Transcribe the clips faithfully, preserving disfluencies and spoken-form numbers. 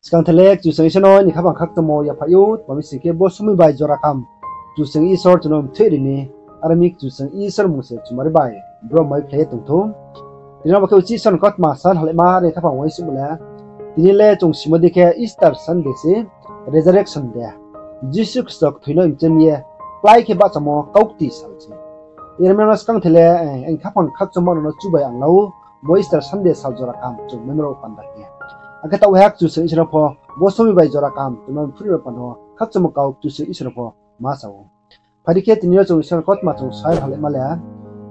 Skang the le Kchusoyang Isor no ni khaphang khakchangmo yaphaih ou, tma mi sing khe bo somoing bai jora kaham Kchusoyang Isor chung no mthoih ri mi, aro mi Kchusoyang Isor mmung se chumari bai bro mai khlai ye tong thou. Tini bo khe uchih Isor ni kautma sa halaima ni khaphang uaingsouhmo le, tini le chung simo dei khe Easter Sunday se, Resurrection Day. Jisu Khristo kthoi no mchem ye klái khe bahchamo kaukti sal se. Yar mi no skang the le, eh, ang khaphang khakchangmo no chubai ang lau, bo Easter Sunday sal jora kaham chung memo rao panda khe. Akhe taoh waiha Kchusoyang Isor no pho, bo somoing bai jora kaham chung no phuri rao panda wo khakchangmo kau Kchusoyang Isor no pho ma sa ou. Phai di khe tini yo chung Isor ni kautma chung sa halaima le,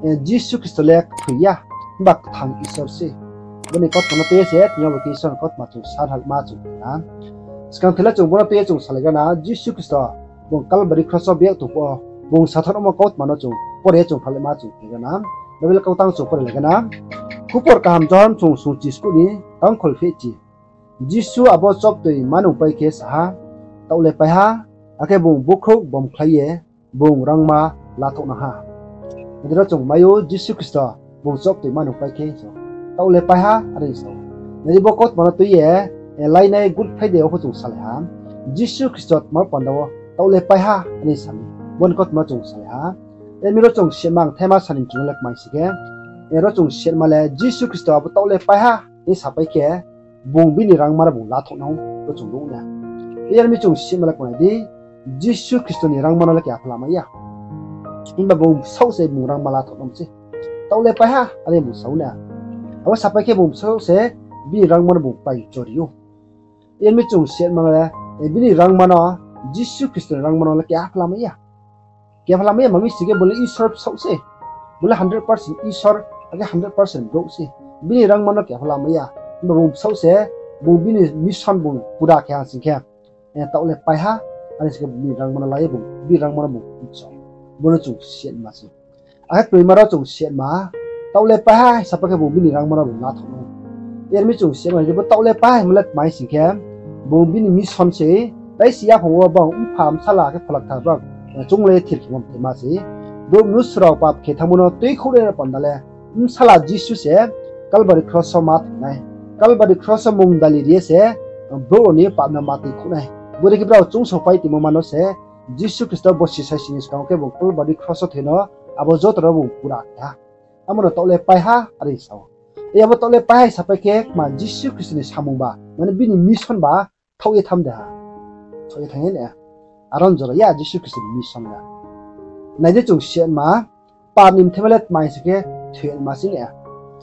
eh, Jisu Khristo le kthoi ya, himba kthang Isor se. Bo ni kautma no tui ye se tini yo bo khe Isor ni kautma chung sa halaima chung na. Skang the le chung bo no tui ye chung salaigra na, Jisu Khristo bung Kalbari kros wo bek tong phuh wo, bung sathar omo kautma no chung pore chung halaima chung khe na. Bible kautang chung pore lai na. Khupor kaham Johon sung sung chiskuh ni tangkhol phehchi. Jisu abo choktoi manung pai khe sa ha, Taoh le pai ha, akhe bung bukhrouh bomkhlai ye bung rangma lathouhnang ha. Nai di ro chung mai ou Jisu Khristo bung choktoi manung pai khe, Taoh le pai ha, are sa ou. Nai di bo kautma no tui ye, eh, lainai Good Friday wo pho chung salai ha. Jisu Khristo tma panda wo Taoh le pai ha, are sa mi. Bo ni kautma no chung salai ha. Yar mi ro chung sima ang thaima sani chung le kmai si khe, eh, ro chung sima le Jisu Khristo abo Taoh le pai ha, hing sapai khe, bung bini rangma no bung lathouhnang ou, ro chung nuh na. Yar mi chung sima le kmai di, Jisu Khristo ni rangma no le keha pho lamai ya. Himba bung bsaoh se bung rangma lathouhnang se. Taoh le pai ha, are bung sa ou na. Abo sapai khe bung bsaoh se bini rangma no bung pai chori ou. Yar mi chung sima le, eh, bini rangma no, Jisu Khristo ni rangma no le keha pho lamai ya. Keha pho lamai ya, tma mi sing khe bo le Isor bsaoh se. Bo le hundred percent Isor, akhe hundred percent brouh se. Bini rangma no keha pho lamai ya. Himba bung bsaoh se, bung bini mission bung pura khe ha sing khe, eh, Taoh le pai ha, are sing khe bini rangma no la ye bung, bini rangma no bung bsaoh. Bo no chung sima se. Akhe knoima ro chung sima, Taoh le pai ha, hing sapai khe bung bini rangma no bung lathouhnang ou. Yar mi chung sima di bo Taoh le pai ha hingmo le tma mi sing khe, bung bini mission se, taisi yaphang wo bang mpha bsala khe phola kthar brao, eh, chounglai ye thir khemo mthaima se. Brouh mnusu rao pap khe thanngmo no tuikhouh nai panda le, bsala Jisu se Kalbari kros wo ma thoi nai. Kalbari kros wo mungdali ri ye se, brouh rao ni pap no ma tuikhouh nai. Bodei khe brao choungsaopai tongmo ma no se, Jisu Khristo borsi saisi ni skang wo khe bung Kalbari kros wo thoi no, abo joto no bung pura khe ha. Abo no Taoh le pai ha, are sa ou. E abo Taoh le pai ha hing sapai khe kma Jisu Khristo ni samung ba, mane bini mission ba, thaoh ye tham de ha. Thaoh ye thanng ye na. Aro ni jora ya Jisu Khristo ni mission ya. Nai di chung sima, pap ni mthaima le tma mi sing khe, thoinaima se na.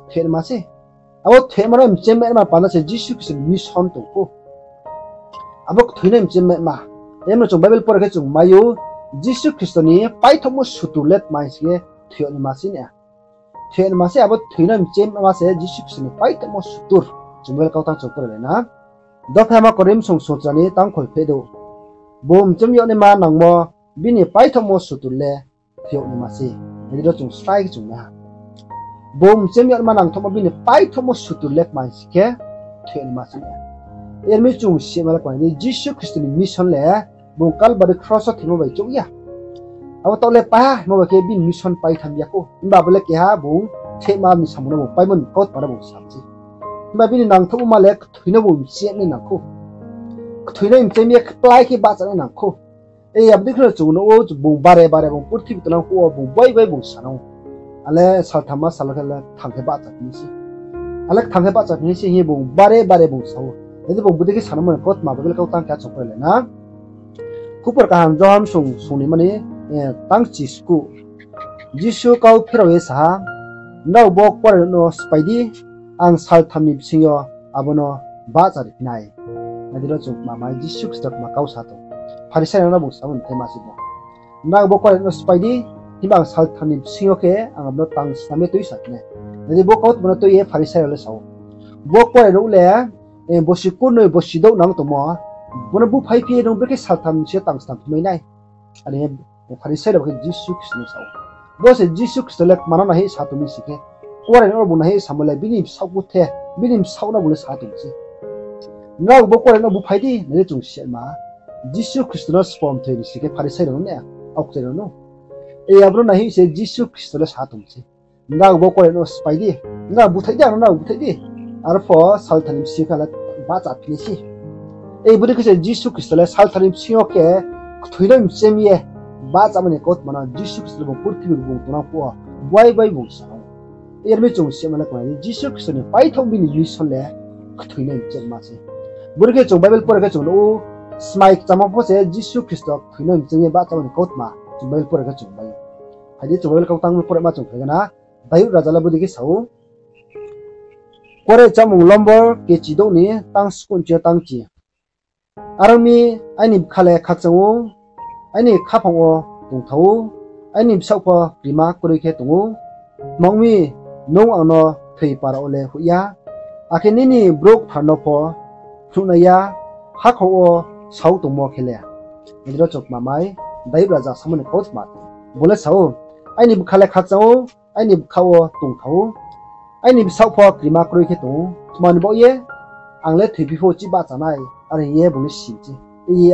Thoinaima se. Abo thoinaima no mchem ma panda se Jisu Khristo ni mission tong ou. Abo kthoi no mchem ma. Yar mi no chung Bible pore khe chung mai ou, Jisu Khristo ni paithaohmo sutur le tma mi sing khe, thoinaima se na. Thoinaima se, abo thoi no mchem ma se Jisu Khristo ni paithaohmo sutur. Chung Bible kautang chung pore lai na. Dopha ma Korinth sung sung chra ni tangkhol pheh douh. Bung mchem yagnaima nangmo bini paithaohmo sutur le thoinaima se. Nai di ro chung srai khe chung nai ha. Bung mchem yagnaima nangthaohmo bini paithaohmo sutur le tma mi sing khe, thoinaima se na. Yar mi chung sima le kmai di Jisu Khristo ni mission le bung Kalbari kros wo thoimo bai chouh ya. Abo Taoh le pai ha hingmo bai khe bini mission paitham ya khou. Himba abo le keha bung thoinaima ni samung no bung paimo ni kautma no bung sa mi se. Himba bini nangthaohmo ma le kthoi no bung mchem nai nang khou. Kthoi no mchem ye kplái khe bahcha nai nang khou. E abo dei khe no chung nuh ou, bung bare bare bung purthimbi tongnang phuh wo bung bai bai bung sa nang ou. Ale saltham ma sal khe le kthang khe bahchaphi nai se. Ale kthang khe bahchaphi nai se hing ye bung bare bare bung sa ou. Nai di bung bodei khe sanangmo ni kautma Bible kautang khe chung pore lai na. Khupor kaham Johon sung sung ni mani, eh, tang chiskuh. Jisu kau pherao ye sa ha, Nrao bo kuarenouh no sphái di, ang saltham ni bsing yo abo no bahchari phi nai. Nai di ro chung kma mai Jisu Khristo kma kau sa tong. Pharisai rao no bung samo mthaima se bo. Nrao bo kuarenouh no sphái di, himba ang saltham ni bsing yo khe ang abo no tang snam ye tuisa phi nai. Nai di bo kautma no tui ye Pharisai rao le sa ou, bo kuarenouh le, eh, bosi kurnoi bosi douh nang tongmo, bo no búphai phi ye nung brekhe saltham ni bsing yo tang snam phi mai nai. Are Pharisai rao khe Jisu Khristo no sa ou. Bo se Jisu Khristo le kma no naihoih sa tong mi sing khe, kuarenouh no bung naihoih samo le bini bsaoh kuthe, bini bsaoh no bung le sa tong se. Nrao bo kuarenouh no búphai di, nai di chung sima. Jisu Khristo no spom thoi ni sing khe Pharisai rao no ne, aokchai rao no. E abo no naihoih se Jisu Khristo le sa tong se. Nrao bo kuarenouh no sphái di, nrao búthaih di, ang nrao búthaih di. Arpho saltham ni bsing yo khe le bahchaphi nai se. Ei bodei khe se Jisu Khristo le salthar ni bsing yo khe kthoi no mchem ye bahchamo ni kautma no Jisu Khristo le bung purthimbi bung tongnang phuh wo bai bai bung sa ou. Yar mi chung sima le kma di, Jisu Khristo ni paithaoh bini mission le kthoi no mchem ma se. Bodei khe chung Bible pore khe chung nuh ou, smai kchamo pho se Jisu Khristo kthoi no mchem ye bahchamo ni kautma chung Bible pore khe chung mai ou. Phai di chung Bible kau tang pore ma chung phai gana, Dayud raja le bodei khe sa ou, Kore chámung lombor kechidouh ni tang skuh nching yo tang chi. Are ong mi, aini bkha le khakchang ou, aini khaphang wo tongthao ou, aini bsaoh pho krima kroi khe tong ou. Tma ong mi, nung ang no thoi para wo le hoih ya, akhe nini brouh kthar no pho phnuhnai ya, hakhor wo sau tongmo khe le. Nai di ro chung kma mai, Dayud raja samo ni kautma. Bung le sa ou, aini bkha le khakchang ou, aini bkha wo tongthao ou, aini bsaoh pho krima kroi khe tong ou, tma ni baoh ye ang le thoiphi pho chih bahcha nai, are hing ye bung le si se.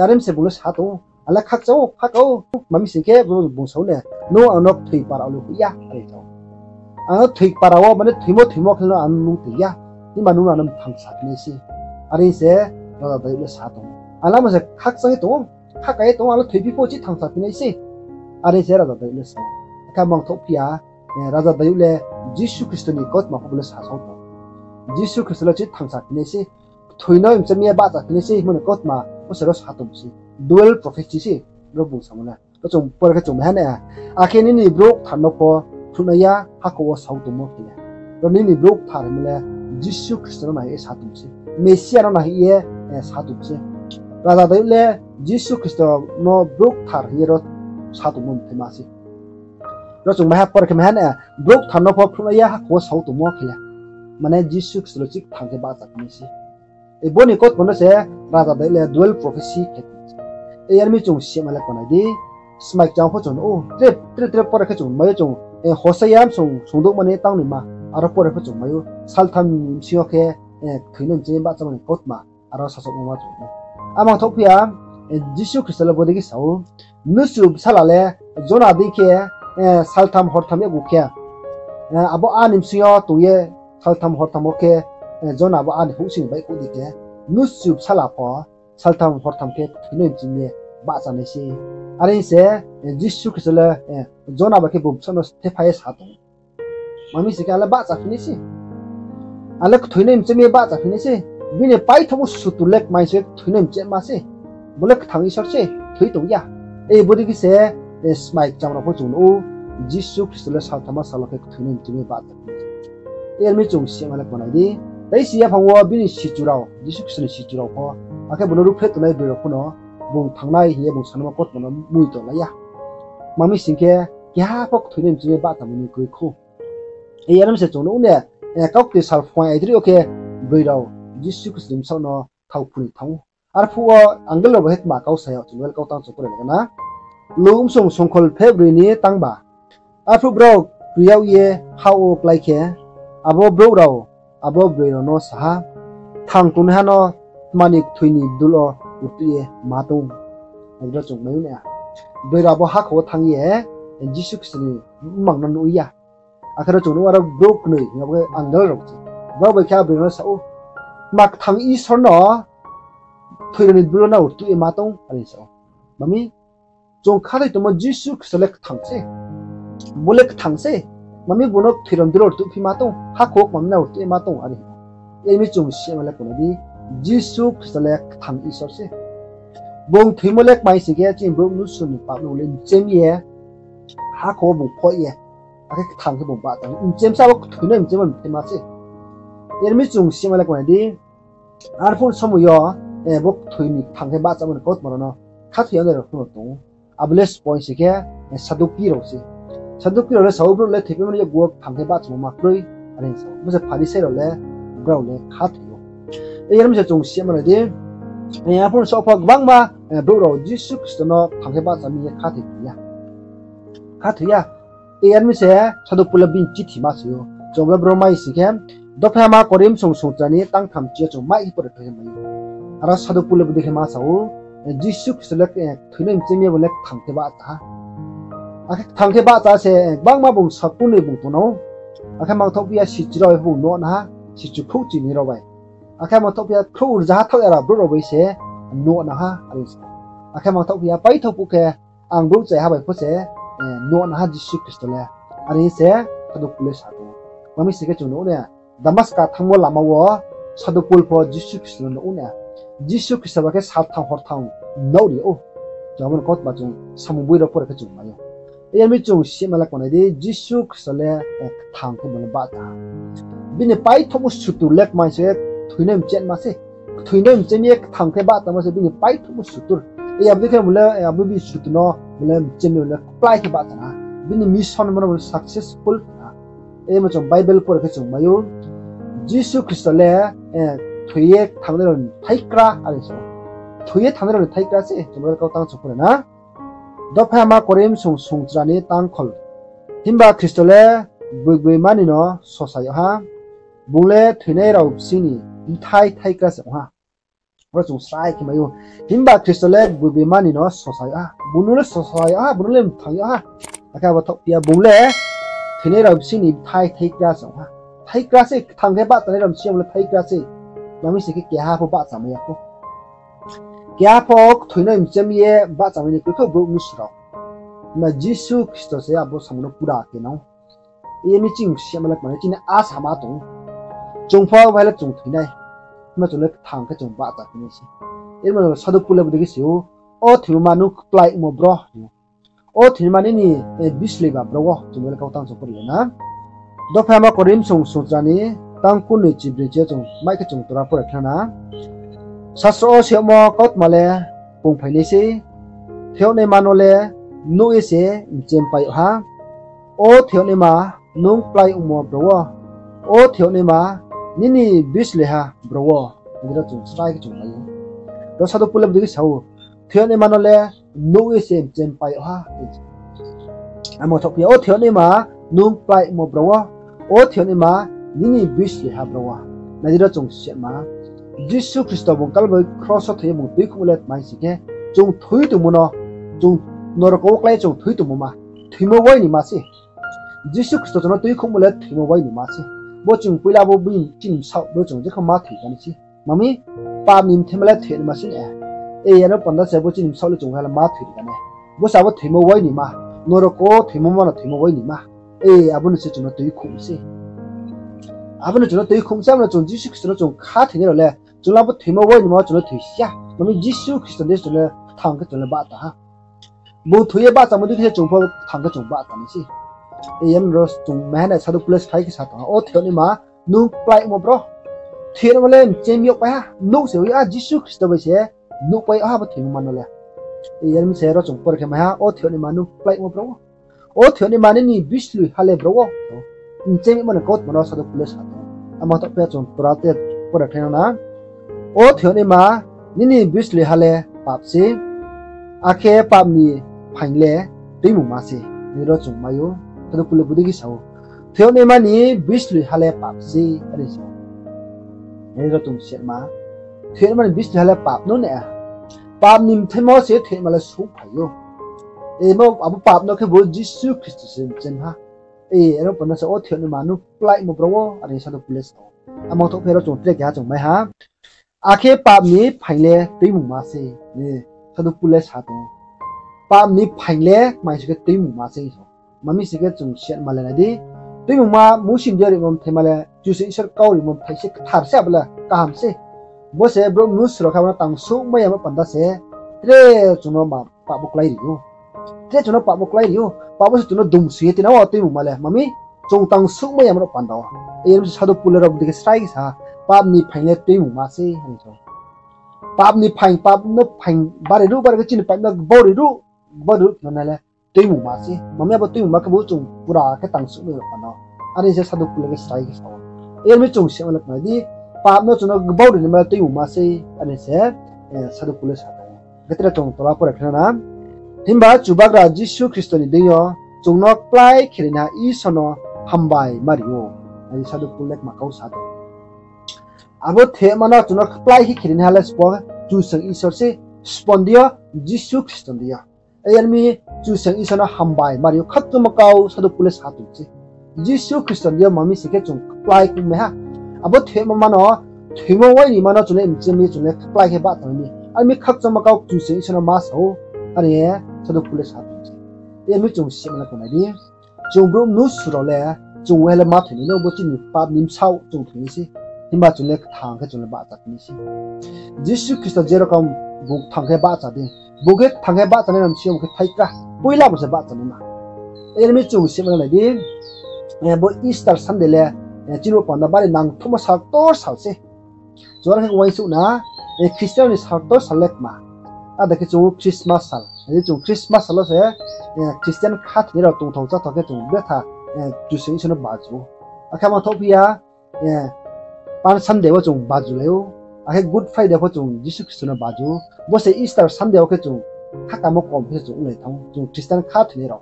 Are mi se bung le sa tong ou, ang le khakchang ou, khakchang ou, tma mi sing khe bung sa ou ne, nung ang no thoi para wo le hoih ya, are sa ou. Ang no thoi para wo, mane thoimo thoimo khe no ang nung toi ya, himba nung ang no mthangsa phi nai se. Are hing se raja Dayud le sa tong ou. Ang le amo se khakchang ye tong ou, khakchang ye tong ou, ang le thoiphi pho chih thangsa phi nai se. Are hing se raja Dayud le sa ou. Akhe mangthoh phi ya, raja Dayud le Jisu Khristo ni kautma pho bo le sasao tong ou. Jisu Khristo le chih thangsa phi nai se, kthoi no mchem ye bahcha phi nai se hingmo ni kautma bo se ro sa tong se. Dual prophecy se ro bung samo le. Ro chung pore khe chung mai ha na, akhe nini brouh kthar no pho phnuhnai ya, hakhor wo sau tongmo khe le. Ro nini brouh kthar hingmo le Jisu Khristo no nai ye sa tong se, Mesia no nai ye sa tong se. Raja Dayud le Jisu Khristo no brouh kthar hing ye ro sa tongmo mthai ma se. Ro chung mai ha pore khe mai ha na, brouh kthar no pho phnuhnai ya, hakhor wo sau tongmo khe le, mane Jisu Khristo le chih kthang khe bahcha phi nai se. Bo ni kautma no se raja Dayud le dual prophecy khe tong se. Yar mi chung sima le kma nai di, smai kchang pho chung nuh ou, tre tre pore khe chung mai ou chung, Hosea song songdouhma ni tang noima, aro pore pho chung mai ou, saltham ni bsing yo khe kthoi no mchem ye bahchamo ni kautma, aro sasaoh ma chung ou. A mangthoh phi ya, Jisu Khristo le bodei khe sa ou, mnusu bsala le Jona dei khe saltham hortham yakgu khe, abo a ni bsing yo tong ye, saltham hortham wo khe Jona bo a ni houhsing ni baihkhouh dei khe, mnusu bsala pho saltham hortham khe kthoi no mchem ye bahcha nai se. Are hing se Jisu Khristo le Jona bai khe bung bsaoh no thepha ye sa tong ou. Tma mi sing khe ang le bahcha phi nai se, ang le kthoi no mchem ye bahcha phi nai se. Bini paithaoh wo sutur le kmai se kthoi no mchem ma se. Bo le kthang Isor se, thoi tong ya. Bodei khe se smai kcham rao pho chung nuh ou, Jisu Khristo le saltham ma sal wo khe kthoi no mchem ye bahcha phi nai se. Yar mi chung sima le kma nai di, tei si yaphang wo bini sichu rao, Jisu Khristo ni sichu rao pho, akhe bung no ruhphreh tongnai broi rao pho no bung thanng nai hing ye bung sanma kautma no mui tonglai ya. Tma mi sing khe, keha pho kthoi no mchem ye bahchamo ni kroi khou. Yar mi se chung nuh ou ne, kaukti sal phuaing aidroih yo khe broi rao Jisu Khristo ni bsaoh no thao phu ni thanng ou. Arphuh wo angel rao bai khe tma kau sa ya, chung Bible kau tang chung pore le gana. Luk bsung songkhol phebroi ni tangba. Arphuh brao kri yag ye ha wo klái khe, abo brouh rao abo broi rao no sa ha, Thang tongnaiha no tma ni kthoi ni bdul wo rtuh ye ma tong? Abo chung mai ou na, broi rao abo hakhor wo thanng ye Jisu Khristo ni mmang no nuh ya. Akhe ro chung nuh aro brouh knoi hing abo khe angel rao se. Brao bai khe a broi rao no sa ou, Tma kthang Isor no kthoi rao ni bdul wo no rtuh ye ma tong? Are sa ou. Tma mi, chung khathoi tongmo Jisu Khristo le kthang se. Bo le kthang se. Tma mi bung no kthoi rao ni bdul wo rtuh phi ma tong, hakhor wo tma mi no rtuh ye ma tong? Are hing. Yar mi chung sima le kma nai di, Jisu Khristo le kthang Isor se. Bung thoimo le kmai sing khe chini brouh mnusu ni pap no le mchem ye, hakhor wo bung phoih ye, akhe kthang khe bung bahcha ou. Mchem sa bo kthoi no mchem wo mthai ma se. Yar mi chung sima le kma nai di, arphuh somoi yo bo kthoi ni kthang khe bahchamo ni kautma rao no khathoi ya nai rao pho no tong ou. Abo le spoing sing khe Saduki rao se. Saduki rao le sa ou, brouh le thoipaimo ni yakgu wo kthang khe bahchamo ma kroi, are sa ou. Bo se Pharisai rao le, brao le khathoi ou. Yar mi se chung sima nai di, arphuh somoi pho gbangma brouh rao Jisu Khristo no kthang khe bahcha mi ye khathoi ya. Khathoi ya. Yar mi se Sadhu Pol le bini chithi ma soi ou. Chung le bro mai sing khe, dopha ma Korinth song songchra ni tangtham chi yo chung mai khe pore khe mai ou. Aro Sadhu Pol le bodei khe ma sa ou, Jisu Khristo le kthoi no mchem ye bo le kthang khe bahcha ha. Akhe kthang khe bahcha se gbangma bung sakung noi bung tongnang ou. Akhe mangthoh phi ya sichu rao bai bung nuh na ha, sichu khrouhchi ni rao bai. Akhe mangthoh phi ya khrouh rzaha thaoh ya rao brouh rao bai se nuh nang ha, are sa. Akhe mangthaoh phi ya, paithaoh phuh khe, ang brouh chaiha bai pho se, nuh nang ha Jisu Khristo le, are se, Sadhu Pol le sa tong ou. Mami sing khe chung nuh ou na, Damaska thanngmo lama wo, Sadhu Pol pho Jisu Khristo no nuh ou na. Jisu Khristo bai khe salthang horthang nuh ri ou. Chung abo ni kautma chung samung boi rao pore khe chung mai ou. Yar mi chung sima le konai di, Jisu Khristo le, kthang khe bung le bahcha ha. Bini paithaohmo sutur le kmai se, thoinai mchenma se. Thoinai mchem ye kthang khe bahchamo se bini paithaohmo sutur. Abo dei khe bung le, abo bini sutur no bung le mchem ye bung le kplái khe bahcha ha. Bini mission mo no bung le successful khe ha. Amo chung Bible pore khe chung mai ou. Jisu Khristo le, thoi ye thanngnai rao ni thaikra, are sa. Thoi ye thanngnai rao ni thaikra se, chung Bible kau tang chung pore na. Dopha ma Korinth sung sungchra ni tangkhol. Himba Khristo le gboigboima ni no sosa yag ha, bung le thoinai rao bsing ni bthai thaikra se ong ha. Oro chung srai khe mai ou. Himba Khristo le gboigboima ni no sosa yag ha, bung no le sosa yag ha, bung no le mthang yag ha. Akhe abo thaoh phi ya, bung le thoinai rao bsing ni bthai thaikra se ong ha. Thaikra se, kthang khe bahchanai rao bsing yo bung le thaikra se. Mami sing khe keha pho bahchamai ya khou. Keha pho thoinai mchem ye bahchamai ni kroi khou brouh mnusu rao. Himba Jisu Khristo se abo samung no pura khe nang ou. Yar mi ching sima le kmai chini asama tong ou. Chung pho bai le chung thoinai. Himba chung le kthang khe chung bahchaphi nai se. Yar mi Sadhu Pol le bodei khe si ou, O thoimo ma, nung kplái ongmo bro, hing ou. O thoimo ma nini bisloi ba bro wo, chung le kau tang chung pore na. Dopha ma Korinth sung sungchra ni tangkhol ni chibroi chi yo chung mai khe chung tora pore khna na. Sastro wo se yagmo kautma le pungphai nai sei, thoiyagnaima no le nuh ye se mchem pai yag ha. O thoiyagnaima, nung kplái ongmo bro wo. O thoiyagnaima, nini bisloiha bro wo. Nai di, ro chung srai khe chung mai ou. Ro Sadhu Pol le bodei khe sa ou, thoiyagnaima no le nuh ye se mchem pai yag ha. Amo thaoh phi ya, o thoiyagnaima, nung kplái ongmo bro wo. O thoiyagnaima, nini bisloiha bro wo. Nai di, ro chung sima, Jisu Khristo bung Kalbari kros wo thoi ye bung tuikhouhmo le tma hing sing khe, chung thoi tongmo no, chung norok wo klái chung thoi tongmo ma, thoimo wai ni ma se. Jisu Khristo chung no tuikhouhmo le thoimo wai ni ma se. Bo chung poila bo bini chini bsaoh bo chung jekha ma thoi kha ni se. Mami, pap ni mthaima le thoinaima se na. E, ano panda se bo chini bsaoh le chung ha le ma thoi kha na. Bo se abo thoimo wai ni ma. Norok wo thoimo ma no thoimo wai ni ma. E, abo ni se chung no tuikhouh se. Abo ni chung no tuikhouh se, abo no chung Jisu Khristo no chung kha thoinai rao le. Chung le abo thoimo wai ni ma chung no thoi si ya. Mami Jisu Khristo de chung le kthang khe chung le bahcha ha. Bung thoi ye bahchamo dei khe chung pho kthang khe chung bahcha nai se. E, yar mi ro chung mai ha na Sadhu Pol le srai khe sa tong ha, o thoiyagnaima, nung kplái ongmo bro. Thoiyagnaima le mchem yagpai ha, nuh se ong ya, Jisu Khristo bai se nuhpai yag ha bo thoimo ma no le. E, yar mi se ro chung pore khe mai ha, o thoiyagnaima, nung kplái ongmo bro wo. O thoiyagnaima, nini bisloiha le bro wo. Mchem yagmo ni kautma no Sadhu Pol le sa tong. Amo thaoh phi ya chung tora te pore khe na. O thoiyagnaima, nini bisloiha le pap se, akhe pap ni phaing le tuimungma se. Nai di, ro chung mai ou, Sadhu Pol le bodei khe sa ou, thoiyagnaima ni bisloiha le pap se, are sa. Nai di, ro chung sima, thoiyagnaima ni bisloiha le pap no na. Pap ni mthaima wo se thoiyagnaima le souhphai ou. Abo pap no khe bo Jisu Khristo se mchem ha. E, aro panda se, o thoiyagnaima, nung kplái ongmo bro wo, are Sadhu Pol le sa ou. Amo thaoh phi ya ro chung tre keha chung mai ha. Akhe pap ni phaing le tuimungma se, Sadhu Pol le sa tong ou. Pap ni phaing le kmai se khe tuimungma se. Mami sing khe chung sima le nai di. Tuimungma Mousi ni deing yo rimo mthaima le, Kchusoyang Isor kau rimo mthai se, kthar se, abo le kaham se. Bo se brouh mnusu rao khe abo no tangsouhmai yamo panda se, tre chung no pap wo klái ri ou. Tre chung no pap wo klái ri ou. Pap wo se chung no dumsoi ye tina wo tuimungma le. Mami, chung tangsouhmai yamo no panda wo. E, yar mi se Sadhu Pol le ro bodei khe srai khe sa ha, pap ni phaing le tuimungma se, hing sa ou. Pap ni phaing, pap no phaing bari ruh, bari khe chini pap no gbau ri ruh, gbau ri ruh khe nai le tuimungma se. Mami abo tuimungma khe bo chung pura khe tangsouhmai yamo panda wo. Are se Sadhu Pol le khe srai khe sa ou. Yar mi chung sima le kmai di, pap no chung no gbau ri naima le tuimungma se, are se, Sadhu Pol le sa tong ou. Khe tre chung tola pore khe na. Himba Chubagra Jisu Khristo ni deing yo chung no kplái khe ri naiha Isor no hambai ma ri ou. Are Sadhu Pol le kma kau sa tong. Abo thoiyagnaima no chung no kplái khe khe ri naiha le sbo Kchusoyang Isor se, sbo ni deing yo, Jisu Khristo ni deing yo. Yar mi Kchusoyang Isor no hambai ma ri ou, khatungma kau Sadhu Pol le sa tong se. Jisu Khristo ni deing yo mami sing khe chung kplái khe mai ha. Abo thoiyagnaima no, thoimo wai ni ma no chung le mchem ye chung le kplái khe bahcha nai mi. Are mi khakchangma kau Kchusoyang Isor no ma sa ou, are ye Sadhu Paul le sa tong se. Are mi chung sima le tongnai di. Chung brouh mnusu rao le, chung wai le ma thoi nai no, bo chini pap ni bsaoh chung thoi nai se. Himba chung le kthang khe chung le bahchaphi nai se. Jisu Khristo je rokom bung kthang khe bahcha di. Bung khe kthang khe bahchanai rao ni sing yo bung khe thaikra. Poila bung se bahchanaima. Are mi chung sima le nai di. Bo Easter Sunday le, chini bo panda bari nangthouhmo sal ktor sal se. Chung are khe uaingsouh na, Christian ni sal ktor sal le kma. Ada khe chung Christmas sal. Are chung Christmas sal wo se, Christian khathoinai rao tongthao cháthao khe chung betha, Kchusoyang Isor no baju ou. Akhe ma thouhphi ya, Palm Sunday wo chung bajulai ou. Akhe Good Friday pho chung Jisu Khristo no baju ou. Bo se Easter Sunday wo khe chung khakamo kom khe chung onglai thanng ou, chung Christian khathoinai rao.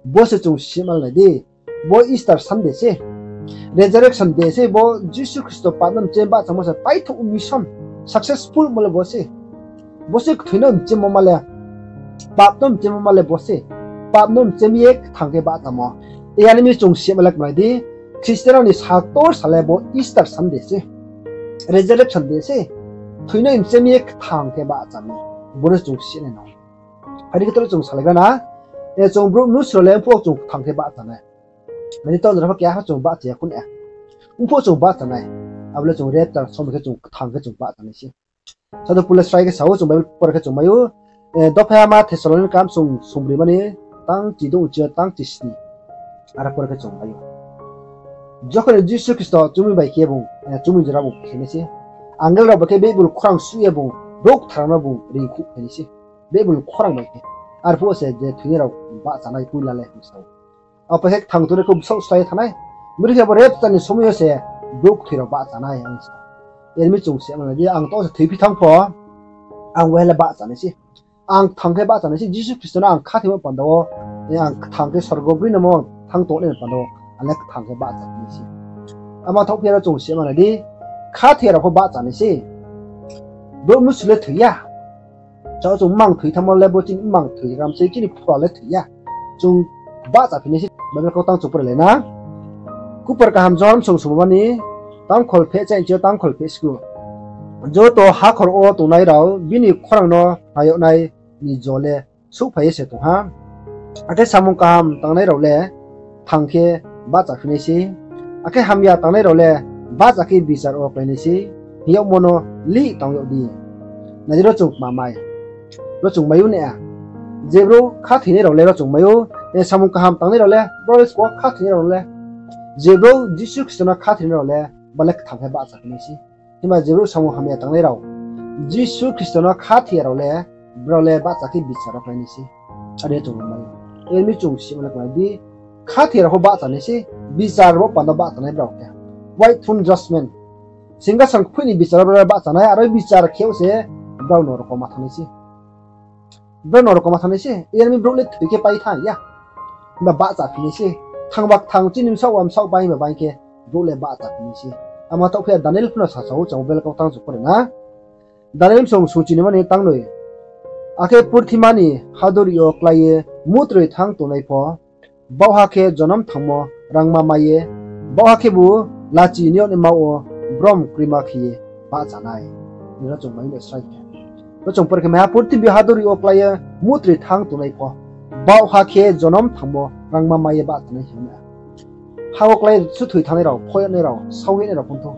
Bo se chung sima le nai di. Bo Easter Sunday se. Resurrection Day se, bo Jisu Khristo pap no mchemi bahchamo se paithouh mission. Successful mo le bo se. Bo se kthoi no mchemimo ma le, pap no mchemimo ma le bo se. Pap no mchemi ye kthang khe bahchamo. Are mi chung sima le kma nai di. Christian rao ni sal ktor sal le bo Easter Sunday se. Resurrection Day se. Kthoi no mchemi ye kthang khe bahchami. Bo no chung sima nai no. Are khe toro chung salaigra na. Chung brouh mnusu rao le mphuh chung kthang khe bahchanai. Mani to jora pho keha pho chung bahcha ya khun ya. Mphuh chung bahchanai. Abo le chung rapture somoi khe chung kthang khe chung bahchanai se. Sadhu Paul le srai khe sa ou, chung Bible pore khe chung mai ou. Dopha ma Thessalonika msong songbroi mani tang chi douh chi yo tang chi sni. Are pore khe chung mai ou. Jokhon ni Jisu Khristo chumui bai khe bung, chumui jora bung phai nai se. Angel rao bai khe Baibel khorang suh ye bung, brouh kthar rao no bung reingkhouh phai nai se. Baibel khorang bai khe. Arphuh wo se je thoinai rao bahchanai poila le hing sa ou. Abo pai khe kthang tongnai khe bsaoh slái ye thanng nai. Bri khe bo rapture ni somoi yo se brouh kthoi rao bahchanai hing sa ou. Are mi chung sima le nai di, ang to se thoiphi thanng pho, ang wai le bahchanai se. Ang kthang khe bahchanai se, Jisu Khristo no ang khathoimo panda wo, ang kthang khe sorgo bri no mo ang thanng tongnai panda wo, ang le kthang khe bahchanai se. Ama thouhphi ya ro chung sima nai di, khathoi ya rao pho bahchanai se. Brouh mnusu le thoi ya. Chao chung mmang thoi thanngmo le bo chini mmang thoi ram se, chini phural le thoi ya. Chung bahchaphi nai se, Bible kau tang chung pore lai na. Kupar kaham Johon song songmani, tang kholpheh chaih chi yo tang kholpheh sku. Joto hakhor wo tongnai rao bini khorang no khna yag nai ni jo le souhphai ye se tong ha. Akhe samung kaham tangnai rao le kthang khe bahchaphi nai se. Akhe hamya tangnai rao le bahcha khe bichar wo klái nai se. Hing yagmo no lih tang yag di. Nai di ro chung kma mai. Ro chung mai ou ne. Je brouh khathoinai rao le ro chung mai ou, samung kaham tangnai rao le, brao le sbo khathoinai rao le. Je brouh Jisu Khristo no khathoinai rao le, ba le kthang khe bahchaphi nai se. Himba je brouh samung hamya tangnai rao, Jisu Khristo no khathoi ya rao le, brao le bahcha khe bichar wo klái nai se. Are chung mai ou. Are mi chung sima le kma nai di, khathoi ya rao pho bahchanai se, bichar bo panda bahchanai brao khe. White throne judgment. Singkasang kphoih ni bichar wo brao le bahchanai, aro bichar khe ou se brao norok wo ma thanng nai se. Brao norok wo ma thanng nai se, are mi brouh le thoi khe pai thanng ya. Himba bahchaphi nai se. Thanngba kthang chini bsaoh wa bsaoh bai himba bai khe brouh le bahchaphi nai se. Ama thouhphi ya Daniel pho no sasa ou, chung Bible kau tang chung pore na. Daniel msong sung chinimani tangnoi. Akhe purthima ni hadori yo klái ye mutroi thanng tongnai pho, baohha khe jonom thangmo rangma mai ye, baohha khebu lachi ni yagnaima wo brom kroima khe ye bahchanai. Ro chung mai le srai khe. Ro chung pore khe mai ha, purthimbi hadori yo klái ye mutroi thanng tongnai pho, baohha khe jonom thangmo rangma mai ye bahchanai hing na. Ha wo klái suthoi thanngnai rao, phoihnai rao, saohinai rao phung thou.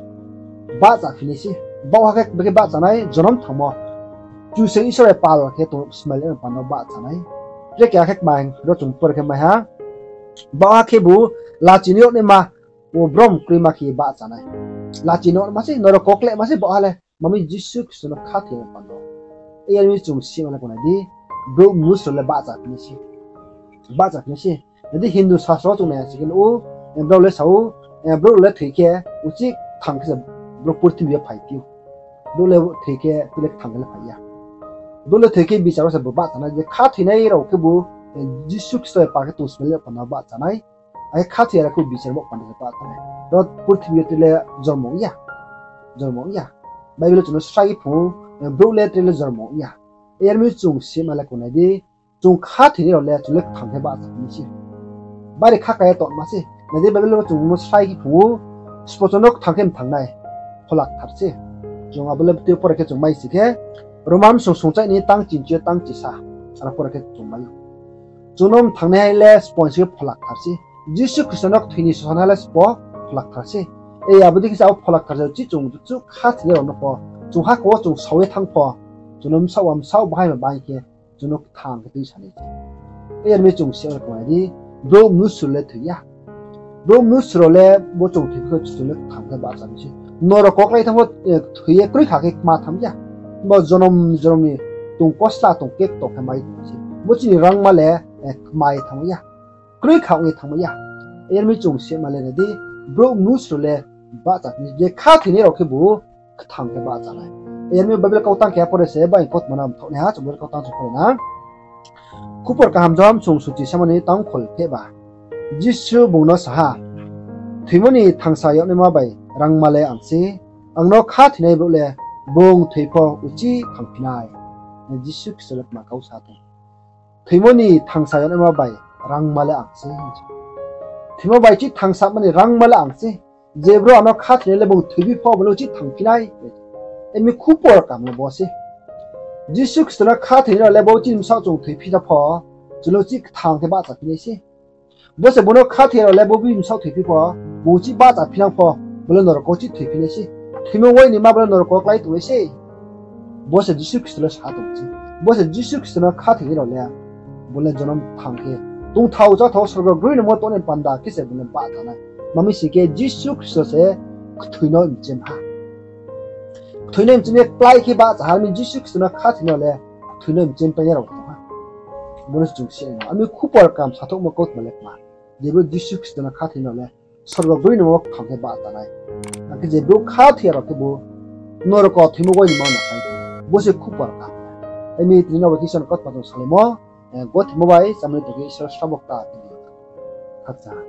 Bahchaphi nai se. Baohha khe bekhe bahchanai, jonom thangmo. Kchusoyang Isor bai pal khe tong smai le panda bahchanai. Tre keha khe kma hing ro chung pore khe mai ha. Baohha khebu lachi ni yagnaima wo brom kroima khe bahchanai. Lachi ni yagnaima se, norok koklema se baohha le. Mami Jisu Khristo no khathoi ya panda. Are mi chung sima le kma nai di, brouh mnusu rao le bahchaphi nai se. Bahchaphi nai se. Nai di Hindu sasro chung nai ya se khe ou, brao le sa ou, brouh le thoi khe, uchih kthang khe se brouh purthimbi yo phaiphi ou. Brouh le thoi khe, tile kthang khe le phai ya. Brouh le thoi khe bichar wo se bo bahchanai, je khathoinai rao khebu, Jisu Khristo bai pal khe tong smai le panda bahchanai. Akhe khathoi ya rao khe bichar bo panda se bahchanai. Ro purthimbi yo tre le jormo ong ya. Jormo ong ya. Bible chung no srai phung ou, brouh le tre le jormo ong ya. Are mi chung sima le kma nai di, chung khathoinai rao le chung le kthang khe bahchaphi nai se. Bari khaka ye tongma se. Nai di Bible wo chung no srai khe phung ou, sbo chung no kthang khe mthang nai. Phola Kthar se. Chung abo le tui pore khe chung mai si khe, Roma bsung sungchaih ni tang chinchi yo tang chisa, aro pore khe chung mai ou. Chung no mthangnaiha le sbo ni sing khe Phola Kthar sei. Jisu Khristo no kthoi ni sosanaiha le sbo Phola Kthar sei. E, abo dei khe se abo Phola Kthar se chi chung chuh khathoinai rao no pho, chung hakhor wo chung sao ye thanng pho, chung no bsaoh wa bsaoh, bahai ma bahai khe chung no kthang khe tuisanai se. Yar mi chung si ong kma di, brouh mnusu rao le thoi ya. Brouh mnusu rao le bo chung thoi phi khe chung le kthang khe bahcha nai se. Norok wo klái thanng pho, thoi ye kroi kha khe kma thanng ya. Bo jonom jonom ni tong kosla tong kekto khe mai tong se. Bo chini rangma le kma ye thanng ya. Kroi kha ong ye thanng ya. Yar mi chung si ma le nai di, brouh mnusu rao le bahcha phi nai, je khathoinai rao khebu kthang khe bahcha nai. Yar mi Bible kautang khe pore se bai kautma no mthaoh nai ha, chung Bible kautang chung pore na. Khupor kaham Johon bsung sungchi samo ni tang kholphehba. Jisu bung no sa ha, Thoimo ni thangsa yagnaima bai rangma le ang sei, ang no khathoinai brouh le bung thoi pho uchih thanngphi nai. Jisu Khristo le kma kau sa tong? Thoimo ni thangsa yagnaima bai rangma le ang sei. Thoimo bai chih thanngsamo ni rangma le ang sei. Je brouh ang no khathoinai le bung thoiphi pho, bung le uchih thanngphi nai. Yar mi khupor kaham le bo sei. Jisu Khristo no khathoinai rao le bo chini bsaoh chung thoiphi na pho, chung le uchih kthang khe bahcha phi nai sei. Bo se bung no khathoi rao le bo bini bsaoh thoiphi pho, bung uchih bahcha phi nang pho, bo le norok wo uchih thoiphi nai sei. Thoimo wainima bo le norok wo klái tong nai sei. Bo se Jisu Khristo le sa tong sei. Bo se Jisu Khristo no khathoinai rao le, bung le jonom kthang khe tongthao cháthao sorgo groinangmo tongnai panda khe se bung le bahcha nai. Tma mi sing khe Jisu Khristo se kthoi no mchem ha. Kthoi no mchem ye klái khe bahcha ha, mi Jisu Khristo no khathoinai rao le kthoi no mchem painai rao tong ha. Bo no chung si nai. Ami khupor kaham sathouhmo kautma le kma, je brouh Jisu Khristo no khathoinai rao le sorgo groinangmo kthang khe bahcha nai. Akhe je brouh khathoi ya rao khebu norok wo thoimo wainima no khlai tong. Bo se khupor kaham. Ami tini no bai khe Isor ni kautma chung salaimo, gothoimo bai chámani tong khe Isor srabo kta tini khakchang.